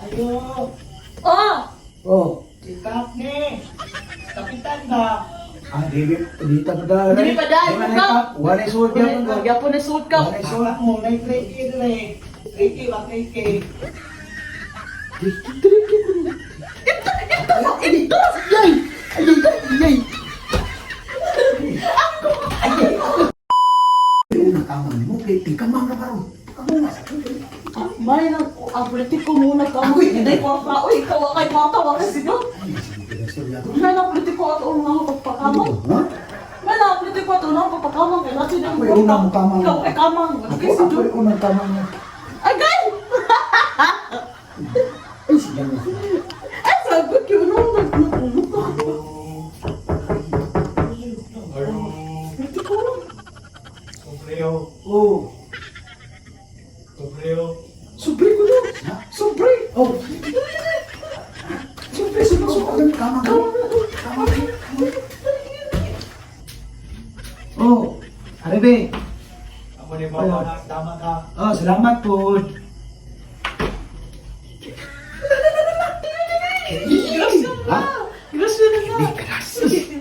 Ayo, Oh! Oh. Si Kap ni. Kapitan ba? Ah, dili, di ta pa Dili pa dahil, Wala Wala suot yan. Gyapon na suot ka. Wala suot. Akala mo, na 3K dire. 3K ba 3K? Ito, ito, yay! Ay, ay, ay! Ay, unang kamang mo, kay tingkamang na karon. Kamang na sa May nang ang politiko muna ka. Hindi ko pa. Uy, ikaw kay kwarta wa kasi do. May nang politiko at unang ako pagpakamang. Ha? May nang politiko at unang pagpakamang kay natin ang Ako'y unang kamang. Ikaw kay kamang. Ako, Kasi do. ako'y unang kamang. Ay, gay! Ay, sige na. Ay, sagot yun. Nung nagpunod na. Politiko lang. Sobreo. Oh. Sobreo. Sobre ko na. Sobre. Oh. Sobre, sobre, sobre. Kamang. Kamang. Oh. Arabe. Ako ni Mama na, tama ka. Oh, salamat po. Grasya na. Grasya na nga.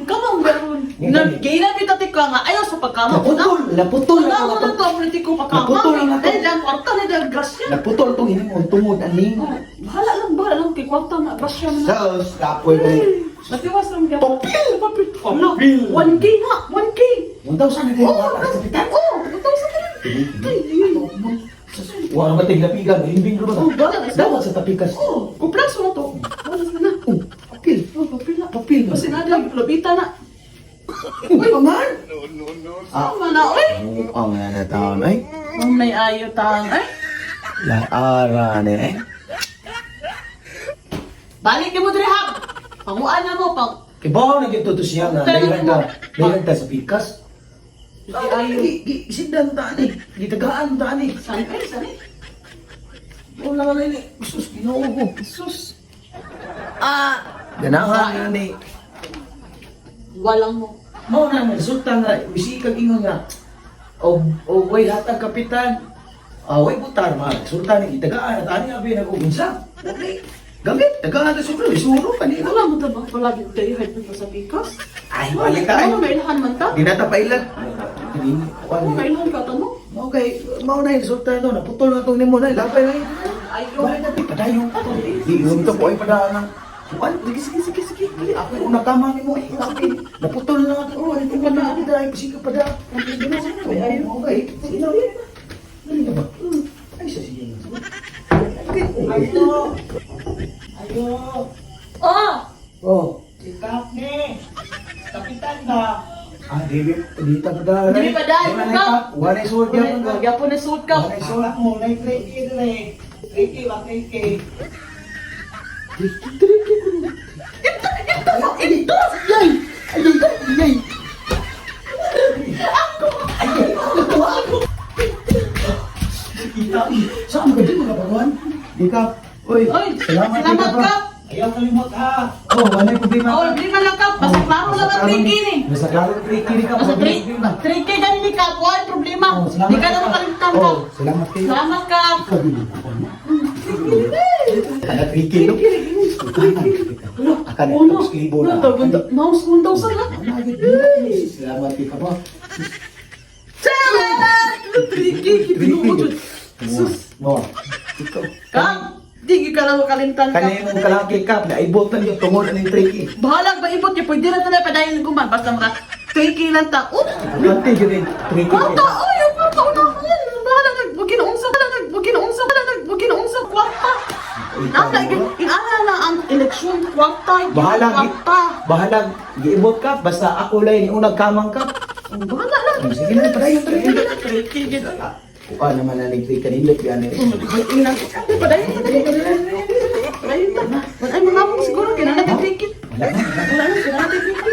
Kamang garon. Gay na bitati ka nga. Ayaw sa pagkamang. Naputol, naputol Wala na ko na to ang politiko pagkamang. Naputol na to. Dahil ang kwarta na dahil grasya. Naputol tong hinimong tungod aning. Oh, bahala lang, bahala lang. Kay kwarta na, grasya na. Sus, lapoy ko ni. Natiwas lang gyapon. Papel! Papel. Papel! 1K na! 1K! 1,000 na din Oh, wala sa kapitan. oh, 1,000 na rin. Ay, ay. Wala ba tiglapigan? Himbing ko ba? Oh, wala na. Dawat sa tapikas. Oh, kuplaso na to. Wala na. Oh, papel. Oh, papel na. Papel na. Kasi na dahil lobita na. Uy, pangan! Ah. Sama na, oy! Ang na taon ay. Ang may ayo taon, ay. Laara ni eh. Balik mo diri hap. Panguan na mo pang Ibaw na gyud to siya nga Talaga dayran ta. Dayran ta sa pikas. Di ayo. Sindan ta ni. Gitagaan ta ni. Sani ay sani. Wala nga ni. Sus, Ginoo ko. Sus. Ah, Ganahan na ni. Walang mo. Mao na ang resulta nga bisikag ingon nga og og way hatag kapitan. Ah, way butar ma. Resulta ni gitagaan at ani abi nag-unsa. Okay. Gamit, tagaan ta sobra, isuro pa ni. Wala mo ta ba palagi tayo hype na sa pikas? Ay, wala ta. Ano may ilhan man ta? Di na ta pailan. Ano may ilhan ka ta mo? Okay, mao na yung resulta no, naputol na tong nimo na, lapay na. Ayo. Balik na padayon. Di yung to ko ay padaan ng kuan. Sige, sige, sige, sige. Dili ako yung una kama nimo eh. Ako naputol na ako. Oh, ito pa na dai bisika pa da. Okay, sige na. Dali na ba? Ay sa sige na. Ayo. Ayo. Oh! Oh. Si Kap ni. Kapitan ba? Ah, dili di ta pa da. Dili pa dahil, ka. Wala suot yan. Gyapon na suot ka. Wala suot. Akala mo, na 3K dire. 3K ba 3K? Ito, ito. Yay! Ay, ay, ay! Kita, saan ka din mga baguhan? Di ka. Uy, Oy, salamat, salamat ka. ka. Ayaw kalimot ha. Oh, wala yung problema. Oh, hindi man lang ka. Basta klaro lang ang 3K ni. Basta klaro ang 3K ni ka. Basta Wala yung problema. 3K gani ni ka. Wala problema. Oh, salamat Di ka na kay Kap. makalimutan ka. Oh, salamat kayo. Salamat ka. Ikaw din ako, no? Taga 3K, no? Akan, Oh, no. tapos keyboard. No, mouse 1,000 lang. Salamat kay ka ba? Salamat! 3K, kinuha. Sus. No. Ikaw. Kap, di ka na makalimutan ka. Kanina mong kalaki kap, naibotan yung tungod ng 3K. Bahala ba ibot niya? Pwede na tayo padayon kuman. Basta maka 3K lang ta. Oh! Importante yun yung 3K. Kwarta! Oy, ang kwarta! Una ko yan! Bahala nag... Huwag ginaunsa! Bahala nag... Huwag ginaunsa! Bahala nag... Huwag ginaunsa! Kwarta! Nasa, inara na ang eleksyon. Kwarta! Bahala, Kwarta! bahala, giibot ka, basta ako lang yung unang kamang ka. Oh, bahala lang! Sige na, padayon, 3K. 3K, gid. Kuha naman na ng 3K nindot, yan eh. Padayon, padayon, padayon. Padayon ta. Ay, mga siguro, kinahanglan 3K. Wala na, wala na. Wala na, kinahanglan 3K.